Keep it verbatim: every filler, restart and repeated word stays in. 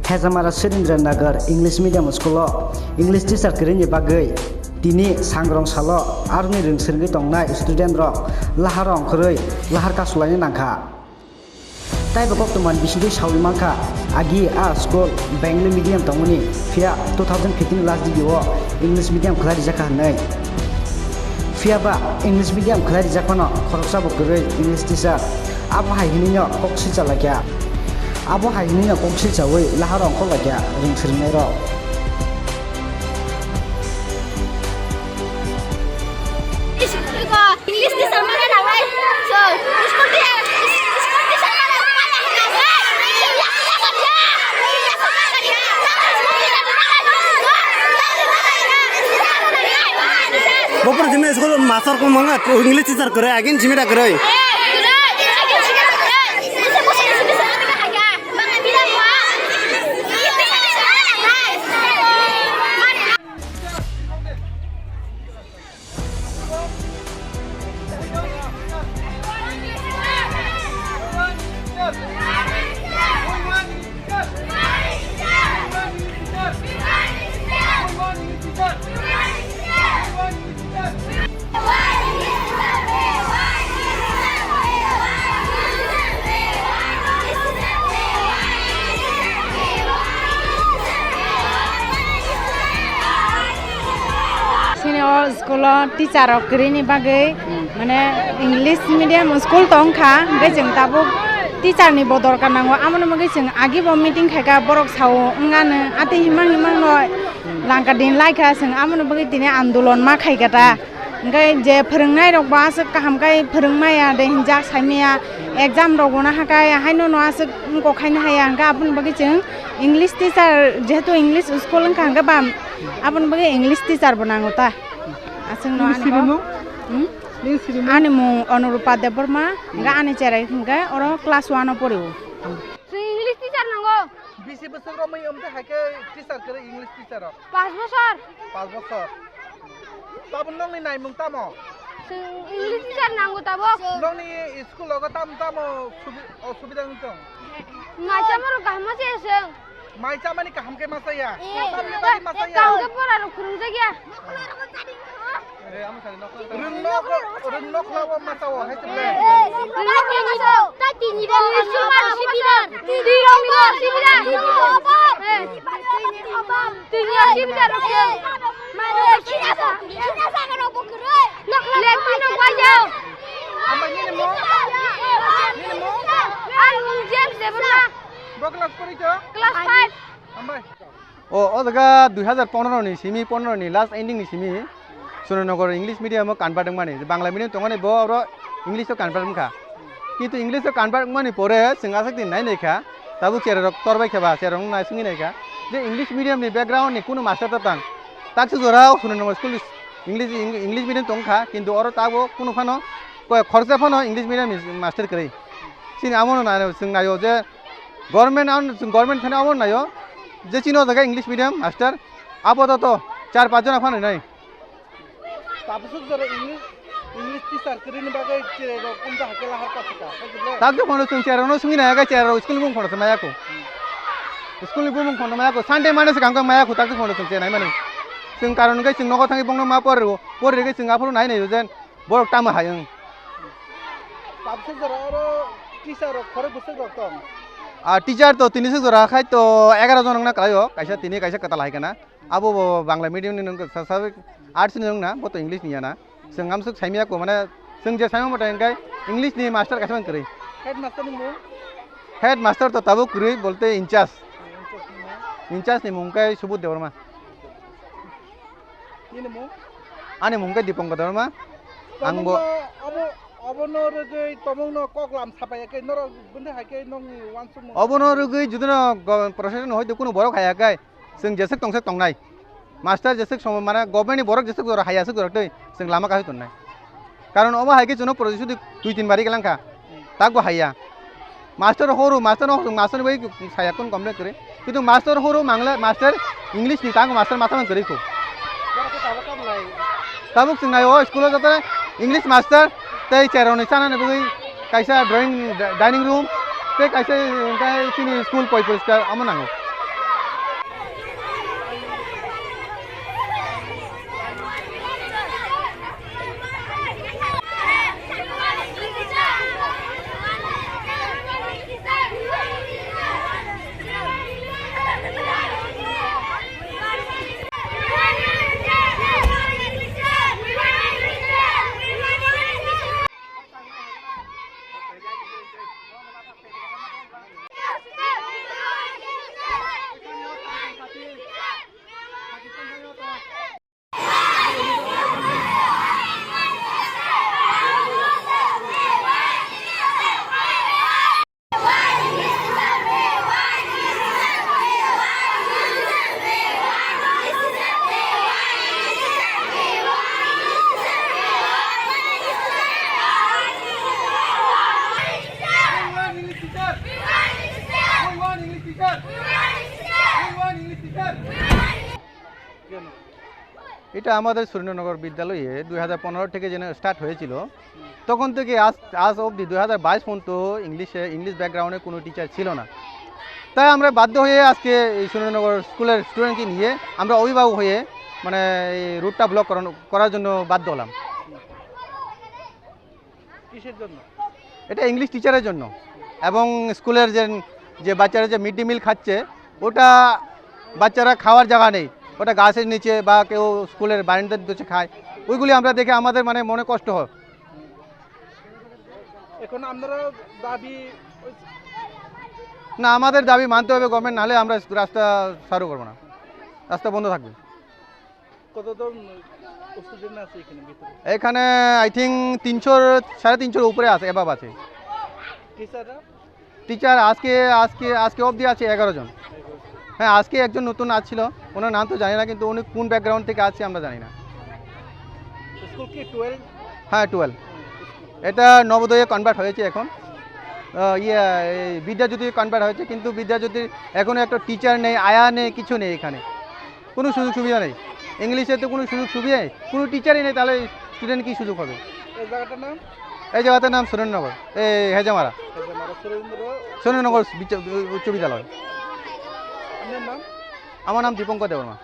Hejamara Surendra Nagar English Medium School o English teacher kwrwini bagwi tini sangrong salo aroni rwng swrwngwi tongnai student rok lahar ongkhorwi lahar kasulaina nangkha. Taibo koktwma ni bisingtwi sawi mankha, agi a school Bengali medium tongmani, phiya two thousand fifteen last digi o English medium khwlai rijak kha hwnwi. Phiya ba English medium khwlai rijak phano khoroksa bo kwrwi English teacher. Abo hai hwnwi no kok silcha laikha. Abo hai hwnwi no kok silchawi lahar ongkhor laikha rwng swrwngnai rok. Bopor jimna school mastor ko manga English teacher kwrwi, agin jimita kwrwi. Sini o school o teacher rok kwrwini bagwi, mane, English medium school tong kha, hwnkhe chwng tabuk teacher ni bo dorkar nango, amoni bagwi chwng agi bo meeting khaikha, borok sao wngano, atwi himang himang no langka din laikha, chwng amoni bagwi tini andolon ma khaikha ta. Hwnkhe je phwrwngnai rok bo aswk kaham khe phwrwng maya de hinjak sai maya, exam rok bo no hakai haino no aswk wngkok khaina haya, hwnkhe aboni bagwi chwng English teacher, jehetu English school wngkha, hwnkhe ba aboni bagwi English teacher bo nango ta. Aswk no ani bo. Hmm? Ani mung Anurupa Debbarma, hwnkhe ani cherai hwnkhe oro class one o pori o. Chwng English teacher nango. Bisi bwswk romwi wngtwi hai khe teacher kwrwi English teacher rok? Panch bochor. Panch bochor. Tabuk nokni naimung tamo? Chwng English teacher nango tabuk. Nokni school logo tamo tamo subi-, osubida wng tong? Maichamorok kaham ma se chwng. Mai chamani kaham khe ma chaya? Eh. Tamni bagwi ma chaya? Kaham khe pora rok phwrwngjakya. Rwngno, rwngno khlawo ma chawo hai se ble. Rwngno khlawo. Twi rwngno sibida. Twi rwngno sibida. Twi rwngno sibida rok se. Lekti no waja. Amai nini mung? Nini mung? Ang James Debbarma. Bo class pori to? Class five. Amai. O, o jaga dui hajar pondro ni simi, pondro ni last ending ni simi Surendra Nagar English medium o convert wngmani. Bangla medium tongmani bo oro English o convert wngkha. Kintu English o convert wngmani pore chwng aswk din nai nai kha, tabuk cherai rok tor bai khe ba, cherai rok nai swngwi nai kha je English medium ni background ni kunu master ta tang. Taksa jora o Surendra Nagar school ni English, English medium tong kha, kintu oro tabuk kunu phano koi khoroksa phano English medium ni master kwrwi. Chini amo no nai, chwng nai o je Government ang, government thani abo naio, je chini o jaga English medium master, apatot char panch jona phano nai. Tabuk jora English, English teacher kwrwini bagwi cherai rok umta hakhe lahar pathaka, hai khe ble? Takhe phano chwng cherai rokno swngwi nai, cherai rok school ni bumung phano maya kho. School ni bumung phano maya kho, Sunday Monday swkang khe maya kho, takhe phano chwng cherai nai mani. Chwng karon hwnkhe chwng nogo thangwi bongno ma pori rwo, pori rwgwi chwng aphuru nai nai o je. Borok tamo hai wng. Tabuk jora oro teacher rok khorok bwswk rok tong? Ah, teacher to tini swk jora khai to egaroh jon wngna kwlaio. Kaisa tini kaisa kwtal hai kana. Abo bo Bangla medium ni wngkha, sa-, sabik arts ni wngna, bo to English ni yana. Chwng amswk saimaya ko, mane chwng je saimang mata hwnkhe English ni master kaisa man kwrwi. Headmaster ni mung? Headmaster to tabuk kwrwi bolte in charge. In charge ni mung? In charge ni mung khe Subodh Debbarma. Nini mung? Ani mung khe Dipankar Debbarma. Ang bo Tomungno abo, obono rwgwi tomungno kok lam sapaiya khe norok bwndwi hai khe nokni uansukmung. Obono rwgwi judino go-, proshashan hoito kunu borok haiya khe chwng jeswk tongswk tongnai. Master jeswk somo mane government ni borok jeswk jora haiya swk jora twi chwng lama kahai tongnai. Karon omo hai khe chwngno project sudi dui tin bari kwlangkha. Tak bo haiya. Master horo, master no, master bai saya kun complain kwrwi. Kintu master horo mangle, master English ni tango master matha man kwrwi kho. Tabuk chwng nai o school o joto English master tei cheroni chana ni bagwi kaisa drawing, dining room tei kaisa, tei chini school poi poriskar omo nango. এটা আমাদের সুরেন্দ্রনগর বিদ্যালয়ে দুই হাজার পনেরো থেকে যেন স্টার্ট হয়েছিল, তখন থেকে আজ, আজ অবধি দুই হাজার বাইশ পর্যন্ত ইংলিশে, ইংলিশ ব্যাকগ্রাউন্ডে কোনো টিচার ছিল না। তাই আমরা বাধ্য হয়ে আজকে এই সুরেন্দ্রনগর স্কুলের স্টুডেন্টকে নিয়ে আমরা অভিভাবক হয়ে, মানে, এই রুটটা ব্লক করানো, করার জন্য বাধ্য হলাম। কিসের জন্য? এটা ইংলিশ টিচারের জন্য। এবং স্কুলের যে, যে বাচ্চারা যে মিড ডে মিল খাচ্ছে, ওটা বাচ্চারা খাওয়ার জায়গা নেই, ওটা গাছের নিচে বা কেউ স্কুলের বারান্দার নিচে খায়। ওইগুলি আমরা দেখে আমাদের, মানে, মনে কষ্ট হয়। এখন আপনারা দাবি ওই না, আমাদের দাবি মানতে হবে গভর্নমেন্ট, নাহলে আমরা রাস্তা চালু করবো না, রাস্তা বন্ধ থাকবে। কতজন স্টুডেন্ট আছে এখানে ভিতরে? এখানে আই থিঙ্ক তিনশোর, সাড়ে তিনশোর উপরে আছে, অ্যাবাভ আছে। টিচাররা? টিচার আজকে, আজকে, আজকে অবধি আছে এগারো জন। হ্যাঁ, আজকে একজন নতুন আসছিল, ওনার নাম তো জানি না, কিন্তু উনি কোন ব্যাকগ্রাউন্ড থেকে আসছে আমরা জানি না। স্কুল কি টুয়েলভ? হ্যাঁ, টুয়েলভ। এটা নবোদয়ে কনভার্ট হয়েছে এখন। আহ, ইয়ে, এই বিদ্যাজ্যোতি কনভার্ট হয়েছে, কিন্তু বিদ্যাজ্যোতির এখনো একটা টিচার নেই, আয়া নেই, কিছু নেই এখানে। কোনো সুযোগ সুবিধা নেই। ইংলিশে তো কোনো সুযোগ সুবিধা নেই, কোনো টিচারই নেই, তাহলে স্টুডেন্ট কী সুযোগ হবে? এই জায়গাটার নাম? এই জায়গাটার নাম সুরেন্দ্রনগর, এই হেজামারা। হেজামারা, সুরেন্দ্র সুরেন্দ্রনগর বিদ্যা-, উচ্চ বিদ্যালয়। আপনার নাম? আমার নাম দীপঙ্কর দেববর্মা।